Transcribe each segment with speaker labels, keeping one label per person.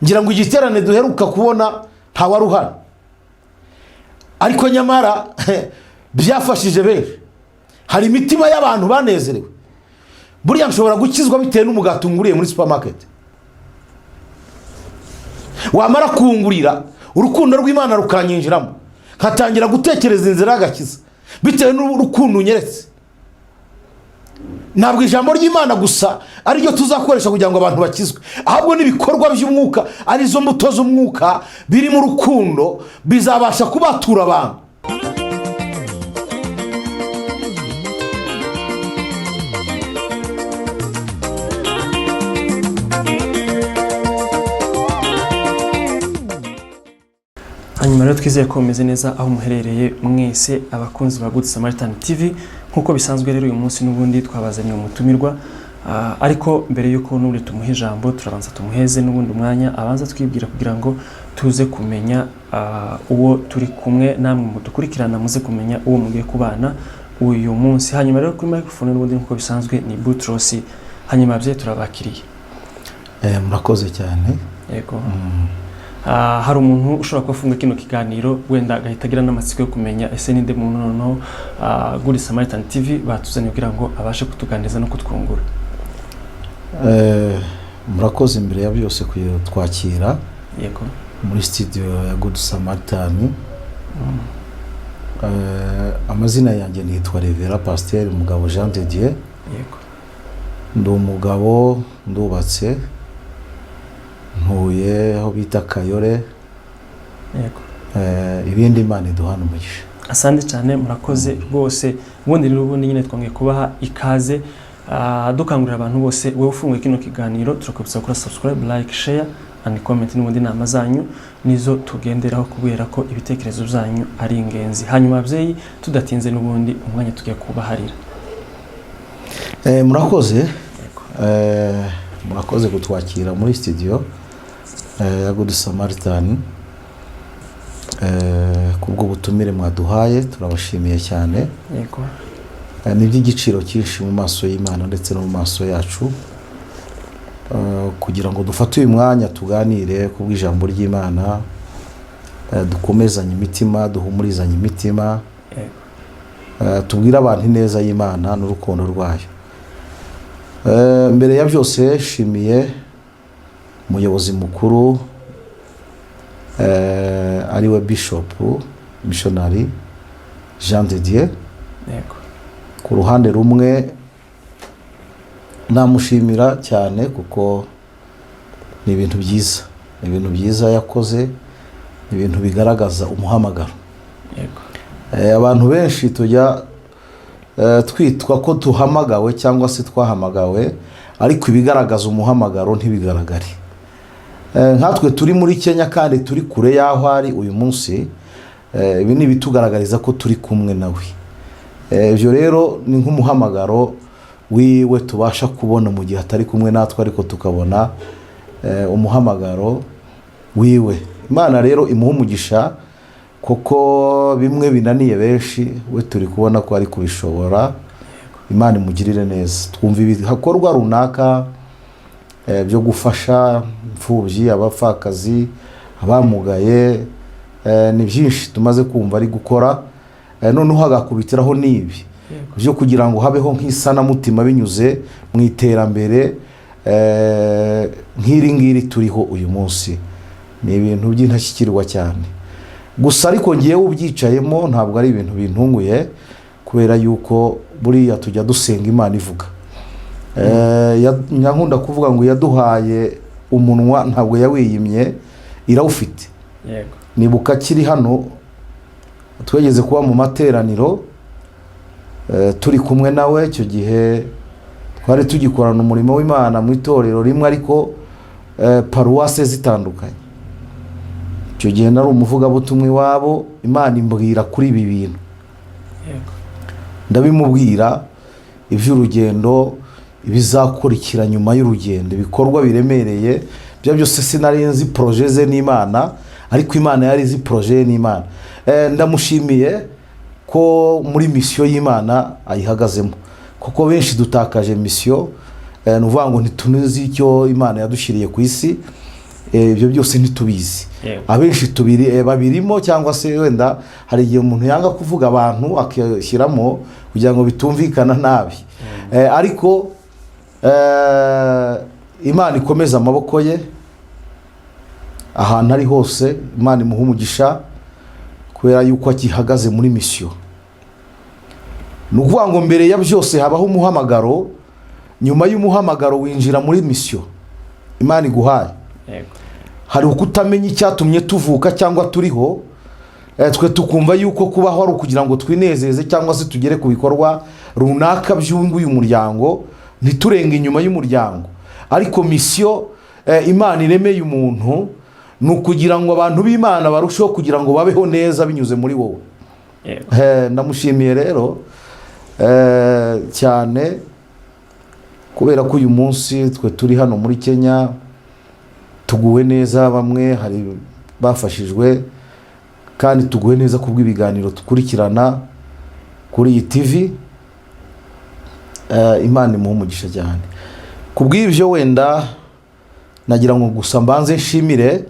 Speaker 1: Ngira ngo igiterane duheruka kubona ntawari uhari, ariko nyamara byafashije benshi. Hari imitima y'abantu banezerewe. Buriya nshobora gukizwa bitewe n'umugati unguriye muri supermarket. Wamara kuwungurira, urukundo rw'Imana rukanyinjiramo, nkatangira gutekereza inzira y'agakiza bitewe n'urukundo unyeretse. Ntabwo ijambo ry'Imana gusa ariryo tuzakoresha kugira ngo abantu bakizwe, ahubwo n'ibikorwa by'umwuka, arizo mbuto z'umwuka birimo urukundo, bizabasha kubatura abantu.
Speaker 2: Hanyuma rero twizeye ko mumeze neza aho muherereye mwese, abakunzi ba Good Samaritan TV. Nk'uko bisanzwe rero, uyu munsi n'ubundi twabazaniye umutumirwa. Ariko mbere y'uko n'ubundi tumuha ijambo, turabanza tumuheze n'ubundi umwanya abanza twibwira kugira ngo tuze kumenya uwo turi kumwe, namwe mudukurikirana muze kumenya uwo mugiye kubana uyu munsi. Hanyuma rero kuri microphone n'ubundi nk'uko bisanzwe ni Butrosi. Hanyuma ababyeyi turabakiriye.
Speaker 1: Murakoze cyane.
Speaker 2: Yego. Hari umuntu ushobora kuba afunga kino kiganiro wenda agahita agira n'amatsiko yo kumenya ese ninde muntu noneho Good Samaritan TV batuzaniye kugira ngo abashe kutuganiriza no kutwungura.
Speaker 1: Murakoze mbere ya byose kutwakira muri studio ya Good Samaritan. Amazina yanjye nitwa Reverend Pasteur Mugabo Jean de Dieu. Ndi umugabo, ndubatse, ntuye aho bita Kayore. Ibindi Imana iduhana umugisha.
Speaker 2: Asante cyane, murakoze rwose. Ubundi rero ubundi nyine twongeye kubaha ikaze, dukangurira abantu bose, wowe ufunguye kino kiganiro, turakubisaba gukora subscribe, like, share and comment. N'ubundi inama zanyu nizo tugenderaho kubera ko ibitekerezo byanyu ari ingenzi. Hanyuma ababyeyi, tudatinze n'ubundi umwanya tugiye kubaharira.
Speaker 1: Murakoze. Murakoze kutwakira muri studio ya Good Samaritan. Kubw'ubutumire mwaduhaye turabashimiye cyane. Ni iby'igiciro cyinshi mu maso y'Imana ndetse no mu maso yacu, kugira ngo dufate uyu mwanya tuganire ku bw'ijambo ry'Imana, dukomezanye imitima, duhumurizanye imitima, tubwire abantu ineza y'Imana n'urukundo rwayo. Mbere ya byose nshimiye umuyobozi mukuru, ariwe Bishop Missionary Jean de Dieu. Ku ruhande rumwe namushimira cyane kuko ni ibintu byiza, ni ibintu byiza yakoze, ni ibintu bigaragaza umuhamagaro. Abantu benshi tujya twitwa ko tuhamagawe cyangwa se twahamagawe, ariko ibigaragaza umuhamagaro ntibigaragare. Nkatwe turi muri Kenya kandi turi kure y'aho ari uyu munsi, ibi ni ibitugaragariza ko turi kumwe nawe. Ibyo rero ni nk'umuhamagaro wiwe tubasha kubona mu gihe atari kumwe natwe, ariko tukabona umuhamagaro wiwe. Imana rero imuha umugisha, kuko bimwe binaniye benshi we turi kubona ko ari kubishobora. Imana imugirire neza. Twumva ibikorwa runaka byo gufasha imfubyi, abapfakazi, abamugaye, ni byinshi tumaze kumva ari gukora. Noneho hagakubitiraho n'ibi byo kugira ngo habeho nk'isanamutima binyuze mu iterambere nk'iri ngiri turiho uyu munsi, ni ibintu by'intashyikirwa cyane. Gusa ariko ngewe ubyicayemo ntabwo ari ibintu bintunguye, kubera yuko buriya tujya dusenga Imana ivuga. Nyankunda kuvuga ngo yaduhaye umunwa, ntabwo yawiyimye, irawufite. Nibuka akiri hano twegeze kuba mu materaniro, turi kumwe nawe. Icyo gihe twari tugikorana umurimo w'Imana mu itorero rimwe, ariko paruwase zitandukanye. Icyo gihe nari umuvugabutumwa iwabo. Imana imbwira kuri ibi bintu, ndabimubwira, iby'urugendo, ibizakurikira nyuma y'urugendo, ibikorwa biremereye. Ibyo byose sinari nzi projet ze n'Imana, ariko Imana yari izi projet ye n'Imana. Ndamushimiye ko muri mission y'Imana ayihagazemo, kuko benshi dutakaje mission. Ni ukuvuga ngo ntituzi icyo Imana yadushyiriye ku isi. Ibyo byose ntitubizi. Abenshi tubiri babirimo, cyangwa se wenda hari igihe umuntu yanga kuvuga abantu akishyiramo kugira ngo bitumvikana nabi. Ariko Imana ikomeze amaboko ye ahantu ari hose, Imana imuha umugisha kubera yuko akihagaze muri mission. Ni ukuvuga ngo mbere ya byose habaho umuhamagaro, nyuma y'umuhamagaro winjira muri mission Imana iguhaye. Hari ukutamenya icyatumye tuvuka cyangwa turiho, twe tukumva yuko kubaho ari ukugira ngo twinezeze cyangwa se tugere ku bikorwa runaka by'uyu muryango, ntiturenge inyuma y'umuryango. Ariko mission Imana iremeye umuntu ni ukugira ngo abantu b'Imana barusheho kugira ngo babeho neza binyuze muri wowe. Ndamushimiye rero cyane kubera ko uyu munsi twe turi hano muri Kenya tuguwe neza, bamwe hari bafashijwe, kandi tuguwe neza kubw'ibiganiro dukurikirana kuri iyi TV. Imana imuha umugisha cyane ku bw'ibyo. Wenda nagira ngo gusa mbanze nshimire,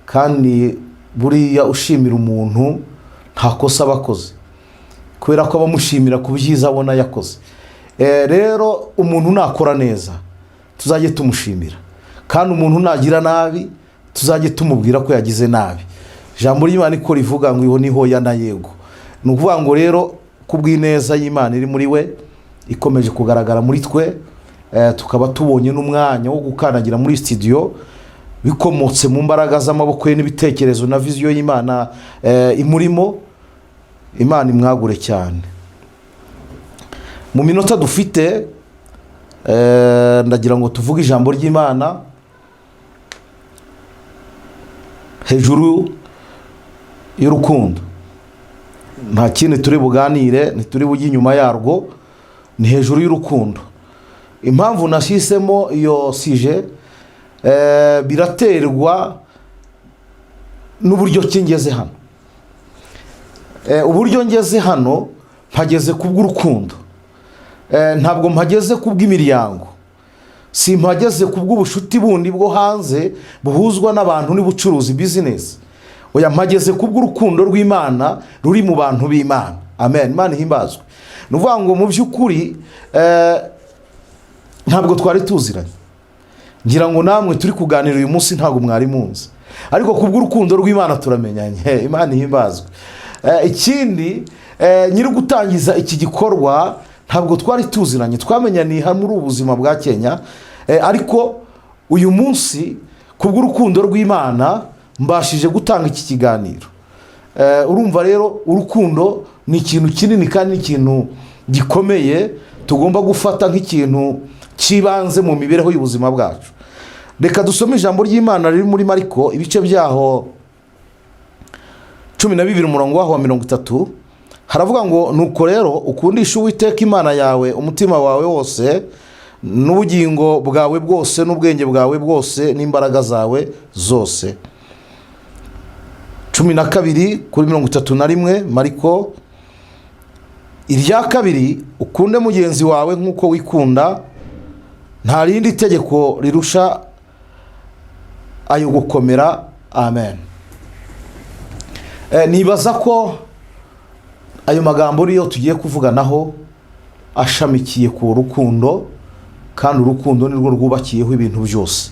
Speaker 1: kandi buriya ushimira umuntu nta kosa aba akoze, kubera ko abamushimira ku byiza abona yakoze. Rero umuntu nakora neza tuzajye tumushimira, kandi umuntu nagira nabi tuzajye tumubwira ko yagize nabi. Ijambo ry'Imana niko rivuga ngo iho ni hoya na yego. Ni ukuvuga ngo rero kubw'ineza y'Imana iri muri we ikomeje kugaragara muri twe, tukaba tubonye n'umwanya wo gukandagira muri studio bikomotse mu mbaraga z'amaboko ye n'ibitekerezo na vision y'Imana imurimo. Imana imwagure cyane. Mu minota dufite, ndagira ngo tuvuge ijambo ry'Imana hejuru y'urukundo. Nta kindi turi buganire, ntituri bujye inyuma yarwo, ni hejuru y'urukundo. Impamvu nashyizemo iyo sujet, biraterwa n'uburyo ki ngeze hano. Uburyo ngeze hano, mpageze kubw'urukundo. Ntabwo mpageze kubw'imiryango, si mpageze kubw'ubushuti bundi bwo hanze buhuzwa n'abantu n'ubucuruzi, business. Oya, mpageze kubw'urukundo rw'Imana ruri mu bantu b'Imana. Amen, Imana ihimbazwe. Ni ukuvuga ngo mu by'ukuri ntabwo twari tuziranye. Ngira ngo namwe turi kuganira uyu munsi ntabwo mwari munzi, ariko kubw'urukundo rw'Imana turamenyanye. Imana ihimbazwe. Ikindi, nyiri gutangiza iki gikorwa ntabwo twari tuziranye, twamenyaniye muri ubu buzima bwa Kenya. Ariko uyu munsi kubw'urukundo rw'Imana mbashije gutanga iki kiganiro. Urumva rero urukundo ni ikintu kinini kandi ni ikintu gikomeye tugomba gufata nk'ikintu cy'ibanze mu mibereho y'ubuzima bwacu. Reka dusome ijambo ry'Imana riri muri Mariko, ibice byaho 12, umurongo waho wa 30. Haravuga ngo: "Nuko rero ukundisha Uwiteka Imana yawe umutima wawe wose n'ubugingo bwawe bwose n'ubwenge bwawe bwose n'imbaraga zawe zose." 12 kuri 31, Mariko. "Irya kabiri, ukunde mugenzi wawe nk'uko wikunda. Nta rindi tegeko rirusha ayo gukomera." Amen. Nibaza ko ayo magambo niyo tugiye kuvuganaho, ashamikiye ku rukundo, kandi urukundo nirwo rwubakiyeho ibintu byose.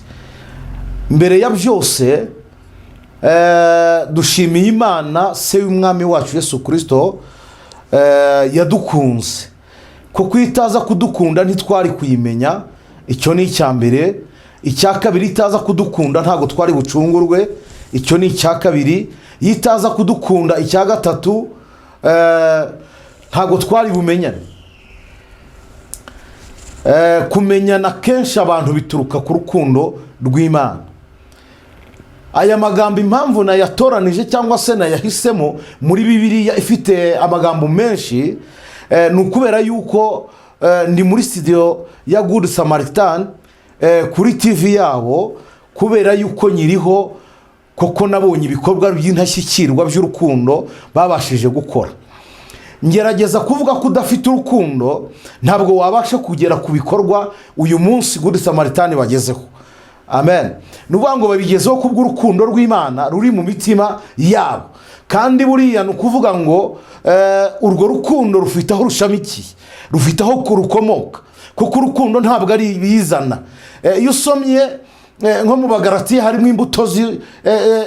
Speaker 1: Mbere ya byose, dushimiye Imana se w'Umwami wacu Yesu Kirisito yadukunze, kuko iyo itaza kudukunda ntitwari kuyimenya. Icyo ni icya mbere. Icya kabiri, itaza kudukunda ntabwo twari bucungurwe. Icyo ni icya kabiri. Iyo itaza kudukunda, icya gatatu, ntabwo twari bumenyane. Kumenyana kenshi abantu bituruka ku rukundo rw'Imana. Aya magambo impamvu nayatoranije cyangwa se nayahisemo muri Bibiliya ifite amagambo menshi, ni ukubera yuko ndi muri studio ya Good Samaritan kuri TV yabo, kubera yuko nyiriho koko nabonye ibikorwa by'indashyikirwa by'urukundo babashije gukora. Ngerageza kuvuga ko udafite urukundo ntabwo wabasha kugera ku bikorwa uyu munsi Good Samaritan bagezeho. Amen. Ni ukuvuga ngo babigezeho kubw'urukundo rw'Imana ruri mu mitima yabo. Kandi buriya ni ukuvuga ngo urwo rukundo rufite aho rushamikiye, rufite aho rukomoka, kuko urukundo ntabwo ari ibizana. Iyo usomye nko mu Bagaratiya harimo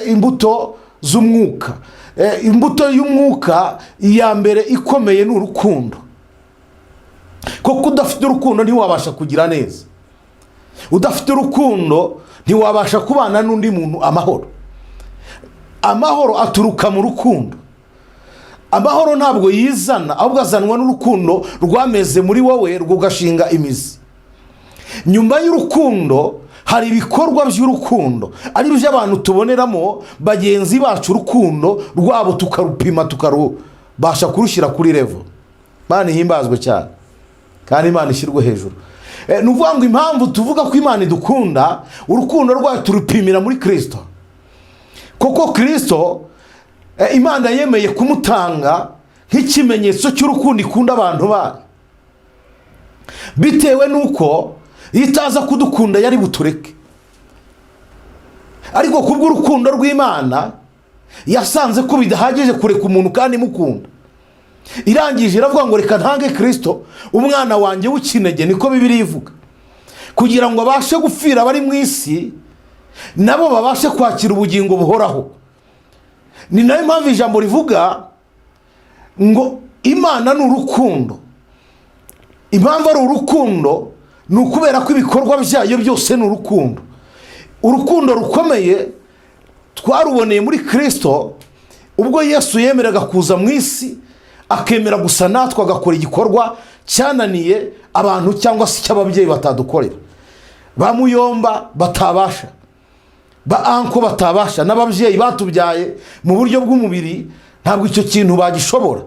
Speaker 1: imbuto z'umwuka. Imbuto y'umwuka iya mbere ikomeye ni urukundo, kuko udafite urukundo ntiwabasha kugira neza, udafite urukundo ntiwabasha kubana n'undi muntu amahoro. Amahoro aturuka mu rukundo. Amahoro ntabwo yizana, ahubwo azanwa n'urukundo rwameze muri wowe rugashinga imizi. Nyuma y'urukundo hari ibikorwa by'urukundo, ari byo abantu tuboneramo bagenzi bacu urukundo rwabo, tukarupima, tukarubasha kurushyira kuri level. Imana ihimbazwe cyane kandi Imana ishyirwe hejuru. Ni ukuvuga ngo impamvu tuvuga ko Imana idukunda, urukundo rwayo turupimira muri Kirisito, kuko Kirisito Imana yemeye kumutanga nk'ikimenyetso cy'urukundo ikunda abantu bayo, bitewe n'uko iyo itaza kudukunda yari butureke. Ariko kubw'urukundo rw'Imana yasanze ko bidahagije kureka umuntu kandi imukunda, irangije iravuga ngo reka ntange Kirisito umwana wanjye w'ikinege, niko Bibiliya ivuga, kugira ngo abashe gupfira abari mu isi nabo babashe kwakira ubugingo buhoraho. Ni nayo mpamvu ijambo rivuga ngo Imana ni urukundo. Impamvu ari urukundo ni ukubera ko ibikorwa byayo byose ni urukundo. Urukundo rukomeye twaruboneye muri Kirisito, ubwo Yesu yemeraga kuza mu isi, akemera gusa natwe, agakora igikorwa cyananiye abantu cyangwa se cy'ababyeyi batadukorera, ba muyomba batabasha, ba uncle batabasha, n'ababyeyi batubyaye mu buryo bw'umubiri ntabwo icyo kintu bagishobora.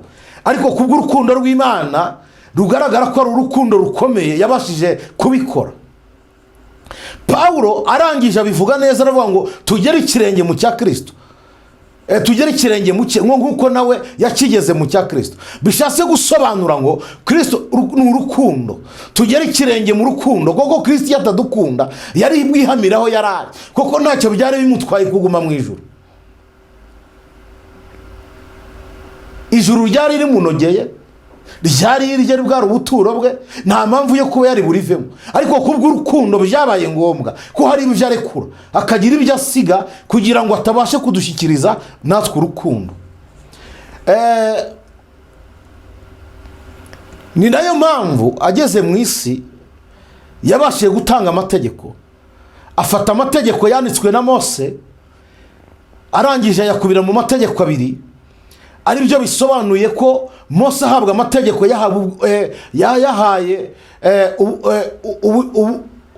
Speaker 1: Ariko kubw'urukundo rw'Imana rugaragara ko ari urukundo rukomeye, yabashije kubikora. Pawulo arangije abivuga neza, aravuga ngo tugere ikirenge mu cya Kirisito, tugere ikirenge mu cye nk'uko nawe yakigeze mu cya Kirisito. Bishatse gusobanura ngo Kirisito ni urukundo, tugere ikirenge mu rukundo, kuko Kirisito iyo atadukunda yari bwihamire aho yari ari, kuko ntacyo byari bimutwaye kuguma mu ijuru. Ijuru ryari rimunogeye, ryari irye, bwari ubuturo bwe, nta mpamvu yo kuba yari burivemo. Ariko kubw'urukundo byabaye ngombwa ko hari ibyo arekura, akagira ibyo asiga, kugira ngo atabashe kudushyikiriza natwe urukundo. Ni nayo mpamvu ageze mu isi yabashije gutanga amategeko, afata amategeko yanditswe na Mose, arangije ayakubira mu mategeko abiri, aribyo bisobanuye ko Mose ahabwa amategeko yayahaye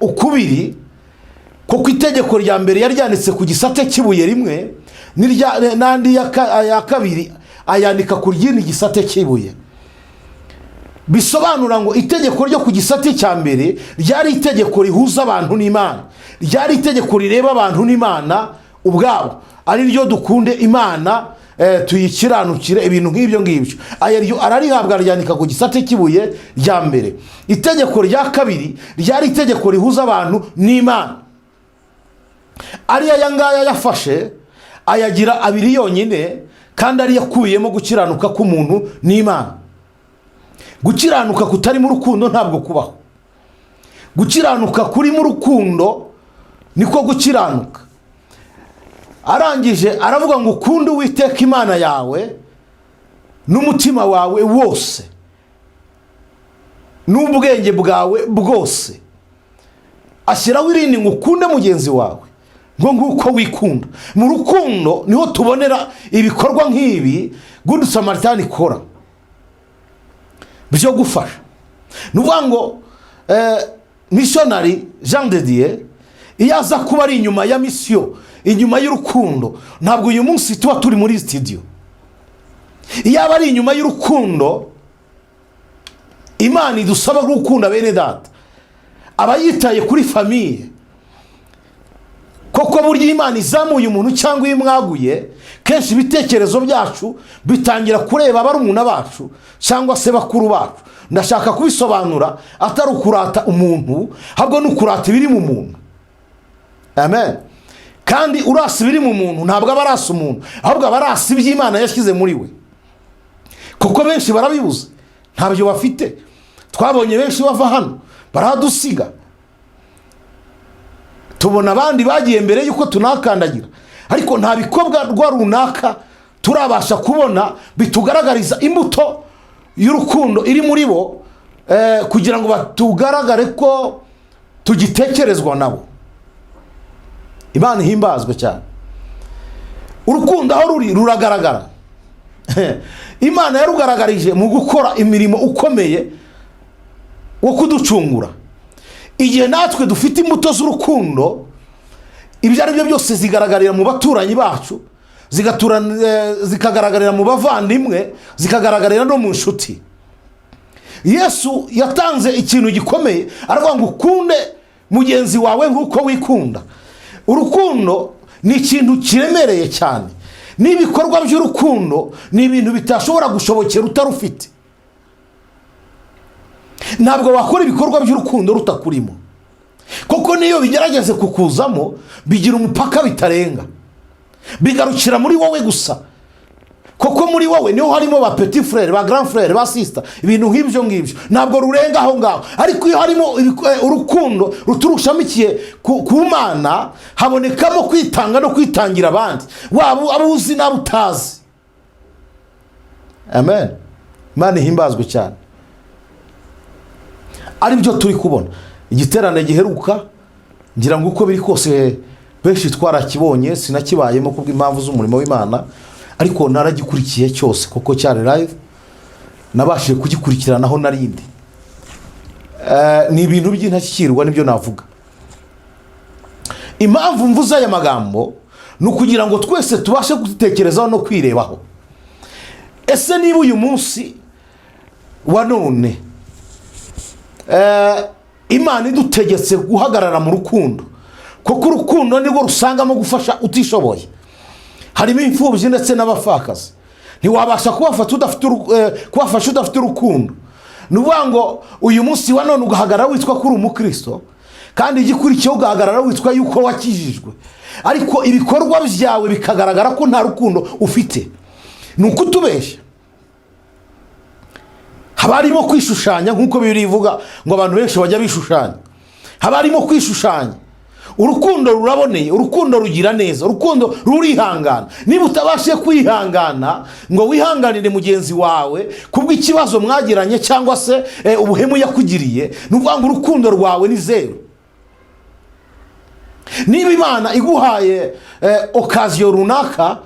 Speaker 1: ukubiri, kuko itegeko rya mbere yari ryanditse ku gisate cy'ibuye rimwe, n'andi ya kabiri ayandika ku rindi gisate cy'ibuye. Bisobanura ngo itegeko ryo ku gisate cya mbere ryari itegeko rihuza abantu n'Imana, ryari itegeko rireba abantu n'Imana ubwabo, ari ryo dukunde Imana, tuyikiranukire, ibintu nk'ibyo ngibyo. Aya ryo ararihabwa, aryandika ku gisate cy'ibuye rya mbere. Itegeko rya kabiri ryari itegeko rihuza abantu n'Imana, ariyo aya ngaya yafashe ayagira abiri yonyine, kandi ariyo akubiyemo gukiranuka k'umuntu n'Imana. Gukiranuka kutarimo urukundo ntabwo kubaho. Gukiranuka kurimo urukundo niko gukiranuka. Arangije aravuga ngo ukunde Uwiteka Imana yawe n'umutima wawe wose n'ubwenge bwawe bwose. Ashyiraho irindi ngo ukunde mugenzi wawe ngo nk'uko wikunda. Mu rukundo niho tubonera ibikorwa nk'ibi Good Samaritan ikora byo gufasha. Ni ukuvuga ngo Missionary Jean de Dieu iyo aza kuba ari inyuma ya mission, inyuma y'urukundo, ntabwo uyu munsi tuba turi muri studio. Iyo aba ari inyuma y'urukundo Imana idusaba gukunda bene data, aba yitaye kuri famille. Koko burya Imana izamuye umuntu cyangwa iyo imwaguye, kenshi ibitekerezo byacu bitangira kureba barumuna bacu cyangwa se bakuru bacu. Ndashaka kubisobanura atari ukurata umuntu, ahubwo ni ukurata ibiri mu muntu. Amen. Kandi urasa ibiri mu muntu ntabwo aba arasa umuntu, ahubwo aba arasa iby'Imana yashyize muri we, kuko benshi barabibuze, ntabyo bafite. Twabonye benshi bava hano baradusiga, tubona abandi bagiye mbere y'uko tunakandagira, ariko nta bikorwa runaka turabasha kubona bitugaragariza imbuto y'urukundo iri muri bo, kugira ngo batugaragare ko tugitekerezwa nabo. Imana ihimbazwe cyane. Urukundo aho ruri ruragaragara. Imana yarugaragarije mu gukora imirimo ukomeye wo kuducungura. Igihe natwe dufite imbuto z'urukundo, ibyo ari byo byose zigaragarira mu baturanyi bacu, zikagaragarira mu bavandimwe, zikagaragarira no mu nshuti. Yesu yatanze ikintu gikomeye, aravuga ngo ukunde mugenzi wawe nk'uko wikunda. Urukundo ni ikintu kiremereye cyane, n'ibikorwa by'urukundo ni ibintu bitashobora gushobokera utarufite. Ntabwo wakora ibikorwa by'urukundo rutakurimo, kuko niyo bigerageze kukuzamo bigira umupaka bitarenga, bigarukira muri wowe gusa, kuko muri wowe niho harimo ba petit frère, ba grand frère, ba sister, ibintu nk'ibyo ngibyo, ntabwo rurenga aho ngaho. Ariko iyo harimo urukundo ruturushamikiye ku Mana, habonekamo kwitanga no kwitangira abandi, waba abo uzi n'abo utazi. Amen. Imana ihimbazwe cyane. Aribyo turi kubona igiterane giheruka, ngira ngo uko biri kose benshi twarakibonye. Sinakibayemo kubw'impamvu z'umurimo w'Imana, ariko naragikurikiye cyose kuko cyari live, nabashije kugikurikiranaho narindi. Ni ibintu by'intashyikirwa, nibyo navuga. Impamvu mvuze aya magambo ni ukugira ngo twese tubashe gutekerezaho no kwirebaho. Ese niba uyu munsi wa none Imana idutegetse guhagarara mu rukundo, kuko urukundo nirwo rusangamo gufasha utishoboye, harimo imfubyi ndetse n'abapfakazi, ntiwabasha kubafata udafite kubafasha udafite urukundo. Ni ukuvuga ngo uyu munsi wa none ugahagarara witwa ko uri umukristo, kandi igikurikiyeho ugahagarara witwa yuko wakijijwe, ariko ibikorwa byawe bikagaragara ko nta rukundo ufite, ni ukutubeshya. Haba harimo kwishushanya, nk'uko Bibiliya ivuga ngo abantu benshi bajya bishushanya. Haba harimo kwishushanya. Urukundo ruraboneye, urukundo rugira neza, urukundo rurihangana. Niba utabashije kwihangana ngo wihanganire mugenzi wawe kubw'ikibazo mwagiranye cyangwa se ubuhemu yakugiriye, ni ukuvuga ngo urukundo rwawe ni zeru. Niba Imana iguhaye occasion runaka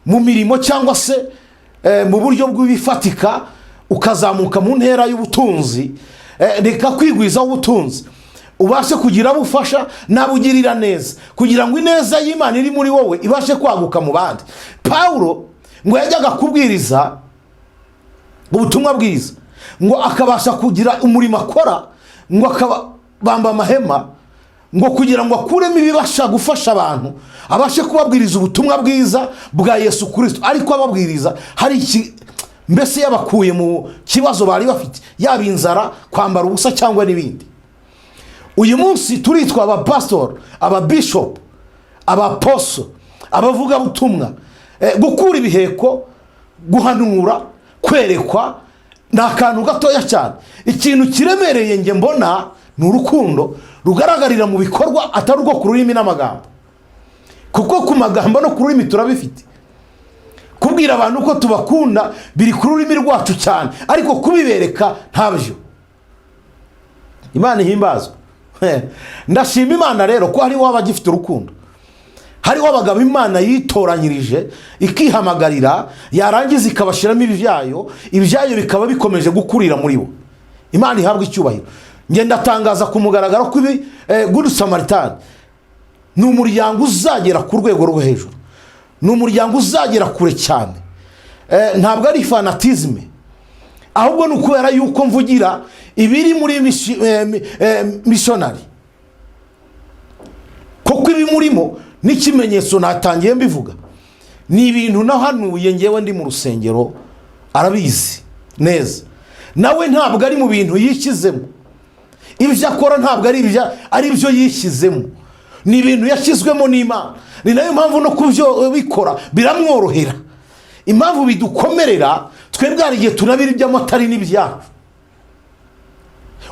Speaker 1: mu mirimo cyangwa se mu buryo bw'ibifatika, ukazamuka mu ntera y'ubutunzi, reka kwigwizaho ubutunzi, ubashe kugira abo ufasha n'abo ugirira neza, kugira ngo ineza y'Imana iri muri wowe ibashe kwaguka mu bandi. Pawulo ngo yajyaga kubwiriza ubutumwa bwiza, ngo akabasha kugira umurimo akora, ngo akabamba amahema, ngo kugira ngo akuremo ibibasha gufasha abantu, abashe kubabwiriza ubutumwa bwiza bwa Yesu Kirisito. Ariko ababwiriza hari iki mbese yabakuye mu kibazo bari bafite, yaba inzara, kwambara ubusa cyangwa n'ibindi. Uyu munsi turitwa abapasitori, ababishopu, abaposo, abavugabutumwa. Gukura ibiheko, guhanura, kwerekwa ni akantu gatoya cyane. Ikintu kiremereye njye mbona ni urukundo rugaragarira mu bikorwa, atari urwo ku rurimi n'amagambo, kuko ku magambo no ku rurimi turabifite. Kubwira abantu ko tubakunda biri ku rurimi rwacu cyane, ariko kubibereka ntabyo. Imana ihimbazwa. Ndashima Imana rero ko hariho abagifite urukundo, hariho abagabo Imana yitoranyirije, ikihamagarira, yarangiza ikabashyiramo ibyayo, ibyayo bikaba bikomeje gukurira muri bo. Imana ihabwa icyubahiro. Ngenda ndatangaza ku mugaragaro ko ibi Good Samaritan ni umuryango uzagera ku rwego rwo hejuru, ni umuryango uzagera kure cyane. Ntabwo ari fanatisme, ahubwo ni ukubera yuko mvugira ibiri muri missionary, kuko ibimurimo n'ikimenyetso natangiye mbivuga, ni ibintu nahanuye ngewe ndi mu rusengero, arabizi neza. Nawe ntabwo ari mu bintu yishyizemo, ibyo akora ntabwo ari ibyo yishyizemo. Ni ibintu yashyizwemo n'Imana. Ni nayo mpamvu no kubyo bikora biramworohera. Impamvu bidukomerera twebwe, hari igihe tunabira iby'amatari n'ibyacu,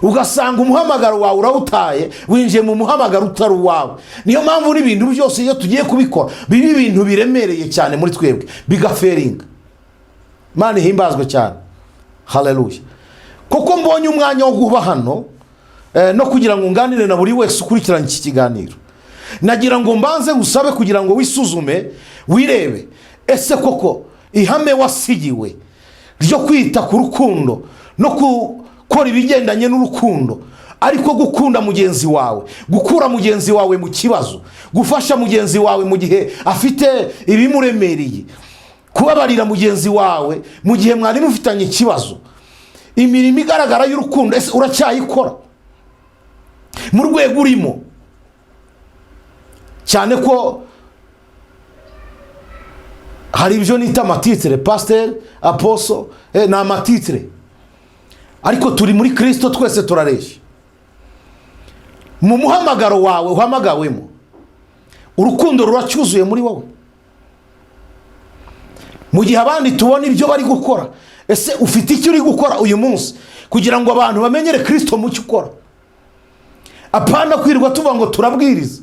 Speaker 1: ugasanga umuhamagaro wawe urawutaye, winjiye mu muhamagaro utari uwawe. Niyo mpamvu n'ibintu byose iyo tugiye kubikora biba ibintu biremereye cyane muri twebwe, bigaferinga. Imana ihimbazwe cyane, haleluya! Kuko mbonye umwanya wo guba hano no kugira ngo nganire na buri wese ukurikiranye iki kiganiro, nagira ngo mbanze ngusabe kugira ngo wisuzume, wirebe: ese koko ihame wasigiwe ryo kwita ku rukundo no gukora ibigendanye n'urukundo, ariko gukunda mugenzi wawe, gukura mugenzi wawe mu kibazo, gufasha mugenzi wawe mu gihe afite ibimuremereye, kubabarira mugenzi wawe mu gihe mwari mufitanye ikibazo, imirimo igaragara y'urukundo, ese uracyayikora mu rwego urimo? Cyane ko hari ibyo nita amatitre, pasiteri, apostle, ni amatitre, ariko turi muri Kirisito, twese turareshya. Mu muhamagaro wawe uhamagawemo, urukundo ruracyuzuye muri wowe? Mu gihe abandi tubona ibyo bari gukora, ese ufite icyo uri gukora uyu munsi kugira ngo abantu bamenyere Kirisito mu cyo ukora? Apana kwirirwa tuvuga ngo turabwiriza.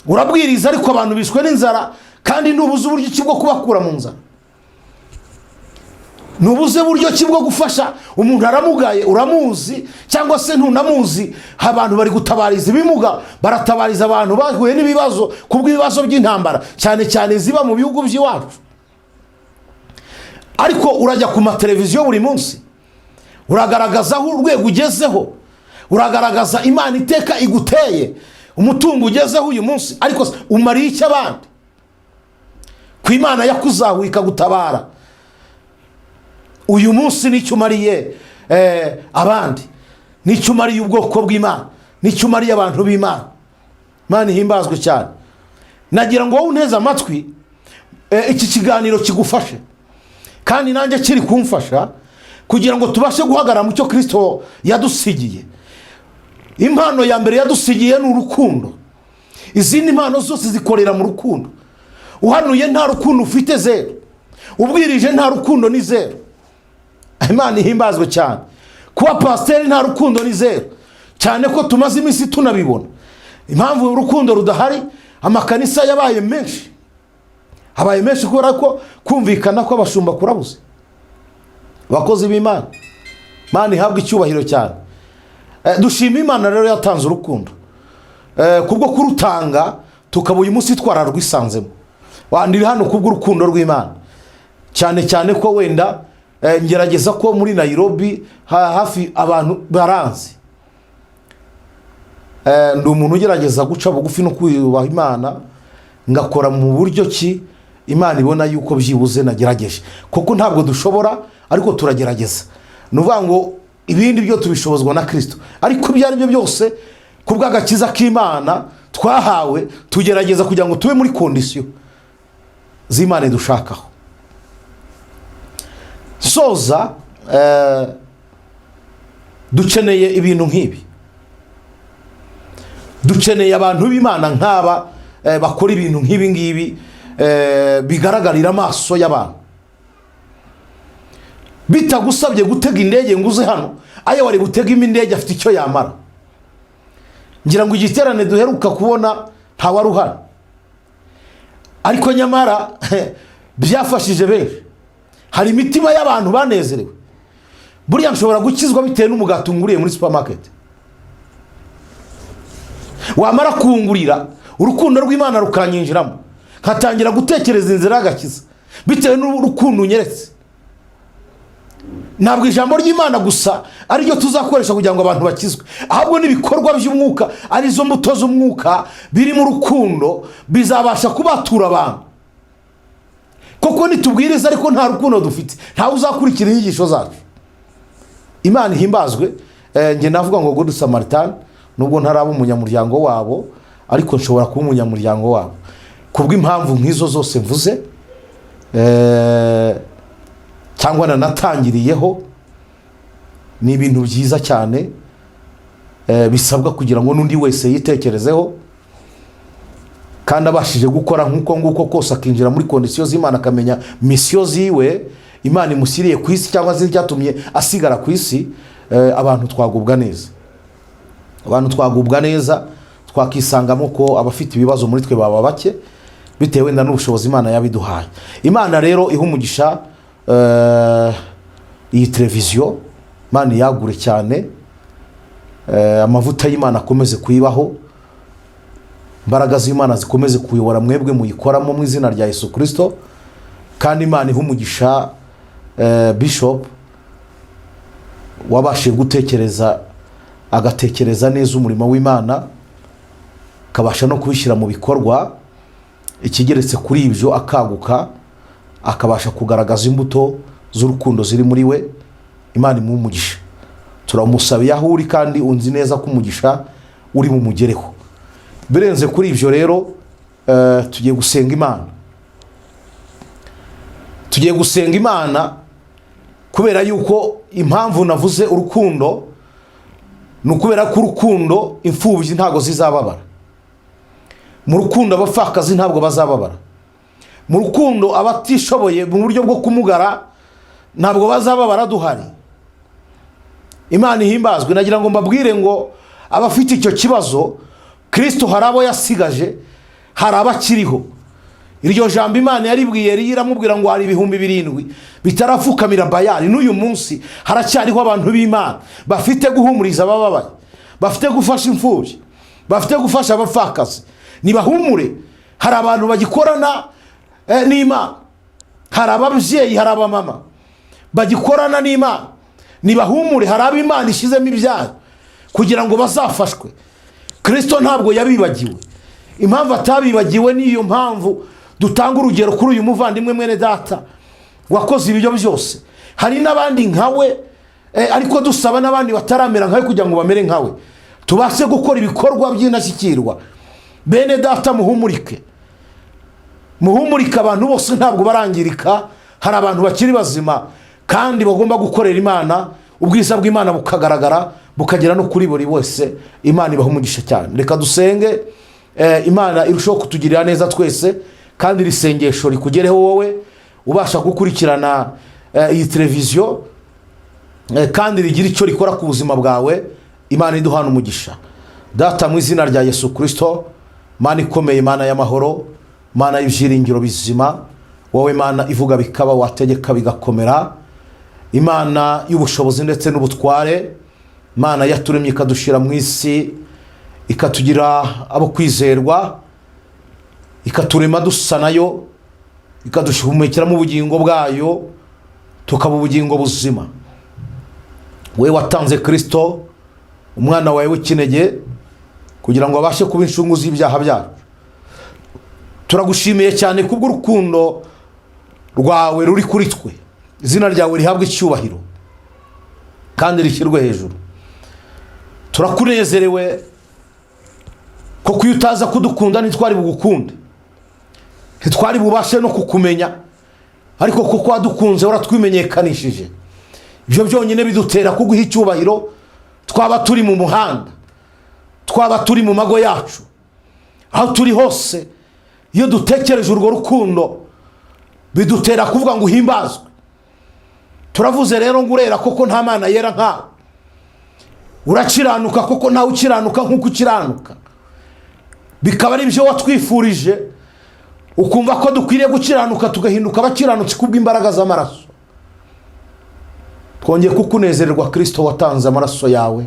Speaker 1: Urabwiriza ariko abantu bishwe n'inzara, kandi ntubuze uburyo ki bwo kubakura mu nzara, ntubuze buryo ki bwo gufasha umuntu aramugaye, uramuzi cyangwa se ntunamuzi. Abantu bari gutabariza ibimuga, baratabariza abantu bahuye n'ibibazo kubw'ibibazo by'intambara, cyane cyane ziba mu bihugu by'iwacu. Ariko urajya ku mateleviziyo buri munsi, uragaragaza aho urwego ugezeho, uragaragaza Imana iteka iguteye, umutungo ugezeho uyu munsi, ariko se umariye icyo abandi ku Imana yakuzahuye ikagutabara uyu munsi? Nicyo umariye abandi, nicyo umariye ubwoko bw'Imana, nicyo umariye abantu b'Imana? Imana ihimbazwe cyane. Nagira ngo wowe unteze amatwi, iki kiganiro kigufashe, kandi nanjye kiri kumfasha kugira ngo tubashe guhagarara mu cyo Kirisito yadusigiye. Impano ya mbere yadusigiye ni urukundo. Izindi mpano zose zikorera mu rukundo. Uhanuye nta rukundo ufite, zeru. Ubwirije nta rukundo, ni zeru. Imana ihimbazwe cyane. Kuba pasiteri nta rukundo ni zeru, cyane ko tumaze iminsi tunabibona. Impamvu urukundo rudahari, amakanisa yabaye menshi, habaye menshi kubera ko kumvikana kw'abashumba kurabuze. Abakozi b'Imana, Imana ihabwa icyubahiro cyane. Dushima Imana rero yatanze urukundo. Kubwo kurutanga tukaba uyu munsi twararwisanzemo. Wandira hano kubw'urukundo rw'Imana, cyane cyane ko wenda ngerageza ko muri Nairobi hafi abantu baranzi. Ndi umuntu ugerageza guca bugufi no kuyubaha Imana, ngakora mu buryo ki Imana ibona yuko byibuze nagerageje, kuko ntabwo dushobora ariko turagerageza. Ni ukuvuga ngo ibindi byo tubishobozwa na Kirisito, ariko ibyo ari byo byose ku bw'agakiza k'Imana twahawe, tugerageza kugira ngo tube muri condition z'Imana idushakaho. Soza, dukeneye ibintu nk'ibi, dukeneye abantu b'Imana nk'aba bakora ibintu nk'ibi ngibi bigaragarira amaso y'abantu, bitagusabye gutega indege ngo uze hano. Ayo wari butegemo indege afite icyo yamara. Ngira ngo igiterane duheruka kubona ntawari uhari, ariko nyamara byafashije benshi. Hari imitima y'abantu banezerewe. Buriya nshobora gukizwa bitewe n'umugati unguriye muri supermarket. Wamara kuwungurira, urukundo rw'Imana rukanyinjiramo, nkatangira gutekereza inzira y'agakiza bitewe n'urukundo unyeretse. Ntabwo ijambo ry'Imana gusa ariryo tuzakoresha kugira ngo abantu bakizwe, ahubwo n'ibikorwa by'umwuka, arizo mbuto z'umwuka birimo urukundo, bizabasha kubatura abantu. Kuko nitubwiriza ariko nta rukundo dufite, ntawe uzakurikira inyigisho zacu. Imana ihimbazwe. Njye navuga ngo Good Samaritan, nubwo ntaraba umunyamuryango wabo, ariko nshobora kuba umunyamuryango wabo kubw'impamvu nk'izo zose mvuze, cyangwa nanatangiriyeho. Ni ibintu byiza cyane, bisabwa kugira ngo n'undi wese yitekerezeho. Kandi abashije gukora nk'uko nguko kose, akinjira muri conditions z'Imana, akamenya mission ziwe Imana imushyiriye ku isi, cyangwa se icyatumye asigara ku isi, abantu twagubwa neza, abantu twagubwa neza, twakisangamo ko abafite ibibazo muri twe baba bake, bitewe wenda n'ubushobozi Imana yabiduhaye. Imana rero iha umugisha iyi televiziyo, Imana iyagure cyane, amavuta y'Imana akomeze kuyibaho, imbaraga z'Imana zikomeze kuyobora mwebwe muyikoramo, mu izina rya Yesu Kirisito. Kandi Imana iha umugisha bishop wabashije gutekereza, agatekereza neza umurimo w'Imana, akabasha no kubishyira mu bikorwa. Ikigeretse kuri ibyo, akaguka, akabasha kugaragaza imbuto z'urukundo ziri muri we. Imana imuhe umugisha. Turamusabiye aho uri, kandi unzi neza ko umugisha uri bumugereho. Birenze kuri ibyo rero, tugiye gusenga Imana, tugiye gusenga Imana, kubera yuko impamvu navuze urukundo ni ukubera ko urukundo, imfubyi ntabwo zizababara mu rukundo, abapfakazi ntabwo bazababara mu rukundo, abatishoboye mu buryo bwo kumugara ntabwo bazababara duhari. Imana ihimbazwe. Nagira ngo mbabwire ngo abafite icyo kibazo, Kirisito hari abo yasigaje, hari abakiriho. Iryo jambo Imana yaribwiye Eliya, iramubwira ngo hari 7000 bitarapfukamira Bayali. N'uyu munsi haracyariho abantu b'Imana bafite guhumuriza abababaye, bafite gufasha imfubyi, bafite gufasha abapfakazi. Nibahumure, hari abantu bagikorana n'Imana, hari ababyeyi, hari abamama bagikorana n'Imana. Nibahumure, hari abo Imana ishyizemo ibyayo kugira ngo bazafashwe. Kirisito ntabwo yabibagiwe. Impamvu atabibagiwe, niyo mpamvu dutanga urugero kuri uyu muvandimwe mwene data wakoze ibyo byose. Hari n'abandi nkawe, ariko dusaba n'abandi bataramera nkawe kugira ngo bamere nkawe, tubashe gukora ibikorwa by'indashyikirwa. Bene data, muhumurike, muhumurike. Abantu bose ntabwo barangirika, hari abantu bakiri bazima kandi bagomba gukorera Imana, ubwiza bw'Imana bukagaragara, bukagera no kuri buri wese. Imana ibaha umugisha cyane. Reka dusenge, Imana irushaho kutugirira neza twese, kandi iri sengesho rikugereho wowe ubasha gukurikirana iyi televiziyo, kandi rigira icyo rikora ku buzima bwawe. Imana iduhana umugisha. Data, mu izina rya Yesu Kirisito, Mana ikomeye, Mana y'amahoro, Mana y'ibyiringiro bizima, wowe Mana ivuga bikaba, wategeka bigakomera, Imana y'ubushobozi ndetse n'ubutware, Imana yaturemye ikadushyira mu isi, ikatugira abo kwizerwa, ikaturema dusa nayo, ikaduhumekeramo ubugingo bwayo, tukaba ubugingo buzima, we watanze Kirisito umwana wawe w'ikinege kugira ngo abashe kuba incungu z'ibyaha byacu, turagushimiye cyane kubw'urukundo rwawe ruri kuri twe. Izina ryawe rihabwe icyubahiro kandi rishyirwe hejuru. Turakunezerewe kuko iyo utaza kudukunda ntitwari bugukunde, ntitwari bubashe no kukumenya, ariko kuko wadukunze waratwimenyekanishije, ibyo byonyine bidutera kuguha icyubahiro. Twaba turi mu muhanda, twaba turi mu mago yacu, aho turi hose, iyo dutekereje urwo rukundo bidutera kuvuga ngo uhimbazwe. Turavuze rero ngo urera koko, nta mana yera nkawe. Urakiranuka koko, ntawe ukiranuka nk'uko ukiranuka. Bikaba ari byo watwifurije, ukumva ko dukwiriye gukiranuka, tugahinduka abakiranutsi kubw'imbaraga z'amaraso. Twongeye kukunezererwa, Kirisito watanze amaraso yawe,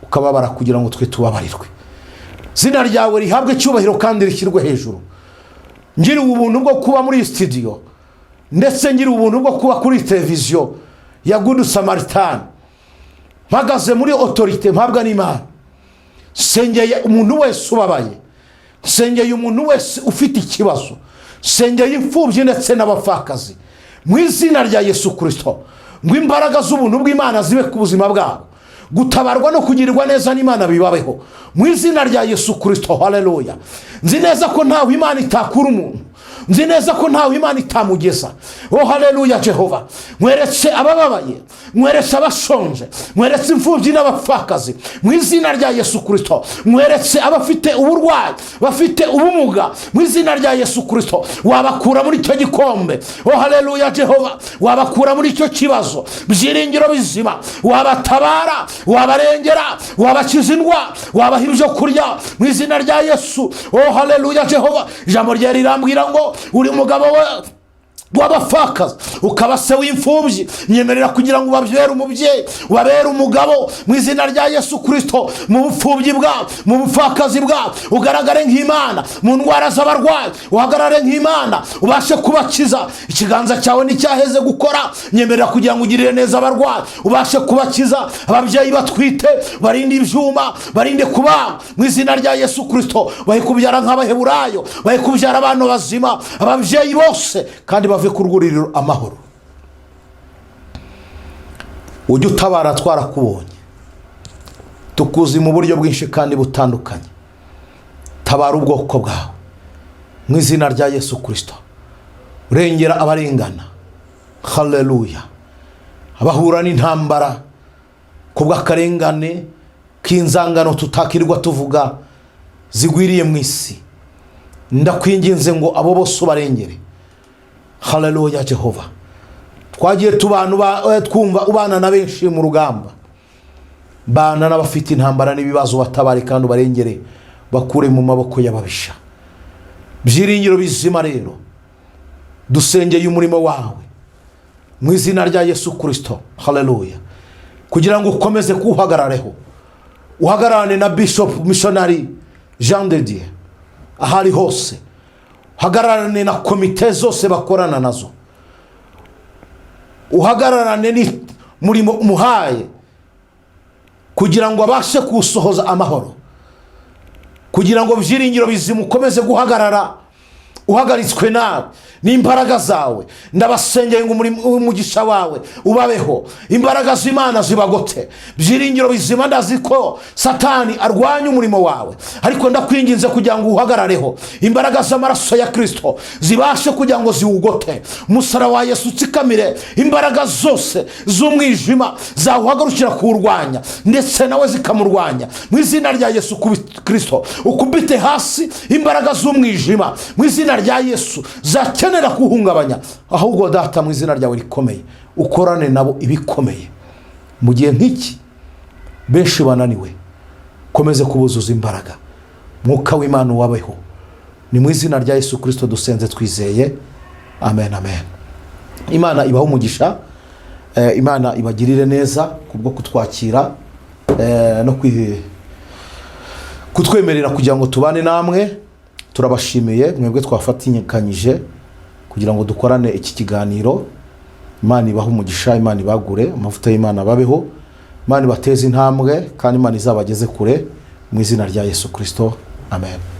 Speaker 1: ukababara kugira ngo twe tubabarirwe. Izina ryawe rihabwe icyubahiro kandi rishyirwe hejuru. Ngiriwe ubuntu bwo kuba muri iyi studio, ndetse ngiriwe ubuntu bwo kuba kuri televiziyo ya Good Samaritan, mpagaze muri autorité mpabwa n'Imana, nsengeye umuntu wese ubabaye, nsengeye umuntu wese ufite ikibazo, nsengeye imfubyi ndetse n'abapfakazi, mu izina rya Yesu Kirisito, ngo imbaraga z'ubuntu bw'Imana zibe ku buzima bwabo, gutabarwa no kugirirwa neza n'Imana bibabeho mu izina rya Yesu Kirisito. Haleluya! Nzi neza ko ntawe Imana itakura umuntu. Nzi neza ko ntawe Imana itamugeza. Oh haleluya Jehova! Nkweretse abababaye, nkweretse abashonje, nkweretse imfubyi n'abapfakazi mu izina rya Yesu Kirisito. Nkweretse abafite uburwayi, bafite ubumuga mu izina rya Yesu Kirisito. Wabakura muri icyo gikombe. Oh haleluya Jehova! Wabakura muri icyo kibazo. Byiringiro bizima, wabatabara, wabarengera, wabakiza indwara, wabaha ibyo kurya mu izina rya Yesu. Oh haleluya Jehova! Ijambo rye rirambwira ngo uri mugabo we w'abapfakazi, ukaba se w'imfubyi. Nyemerera kugira ngo ubabere umubyeyi, ubabere umugabo mu izina rya Yesu Kirisito. Mu bupfubyi bwabo, mu bupfakazi bwabo, ugaragare nk'Imana. Mu ndwara z'abarwayi, uhagarare nk'Imana, ubashe kubakiza. Ikiganza cyawe nticyaheze gukora. Nyemerera kugira ngo ugirire neza abarwayi, ubashe kubakiza. Ababyeyi batwite, barinde ibyuma, barinde kubagwa mu izina rya Yesu Kirisito. Bahe kubyara nk'Abaheburayo, bahe kubyara abantu bazima, ababyeyi bose, kandi bave ku rwuririro amahoro. Ujye utabara, twarakubonye, tukuzi mu buryo bwinshi kandi butandukanye. Tabara ubwoko bwawe mu izina rya Yesu Kirisito. Urengera abarengana. Haleluya! Abahura n'intambara ku bw'akarengane k'inzangano tutakirirwa tuvuga zigwiriye mu isi, ndakwinginze ngo abo bose ubarengere. Haleluya Jehova! Twagiye tubana, twumva ubana na benshi mu rugamba. Bana n'abafite intambara n'ibibazo, batabare kandi ubarengere, bakure mu maboko y'ababisha. Byiringiro bizima rero, dusengeye umurimo wawe mu izina rya Yesu Kirisito. Haleluya! Kugira ngo ukomeze kuwuhagarareho, uhagararane na Bishop Missionary Jean de Dieu aho ari hose, uhagararane na komite zose bakorana nazo, uhagararane n'umurimo umuhaye kugira ngo abashe kuwusohoza amahoro, kugira ngo byiringiro bizima ukomeze guhagarara uhagaritswe nawe n'imbaraga zawe. Ndabasengeye ngo umugisha wawe ubabeho, imbaraga z'Imana zibagote. Byiringiro bizima, ndazi ko Satani arwanya umurimo wawe, ariko ndakwinginze kugira ngo uwuhagarareho. Imbaraga z'amaraso ya Kirisito zibashe kugira ngo ziwugote. Umusaraba wa Yesu utsikamire imbaraga zose z'umwijima zawuhagarukira kuwurwanya, ndetse nawe zikamurwanya mu izina rya Yesu Kirisito. Ukubite hasi imbaraga z'umwijima mu izina rya Yesu zakenera kuwuhungabanya. Ahubwo Data, mu izina ryawe rikomeye, ukorane nabo ibikomeye mu gihe nk'iki benshi bananiwe. Komeze kubuzuza imbaraga, Mwuka w'Imana uwabeho. Ni mu izina rya Yesu Kirisito dusenze twizeye, amen, amen. Imana ibahe umugisha, Imana ibagirire neza kubwo kutwakira no kutwemerera kugira ngo tubane namwe. Turabashimiye mwebwe twafatikanyije kugira ngo dukorane iki kiganiro. Imana ibahe umugisha, Imana ibagure, amavuta y'Imana babeho, Imana ibateze intambwe, kandi Imana izabageze kure mu izina rya Yesu Kirisito, amen.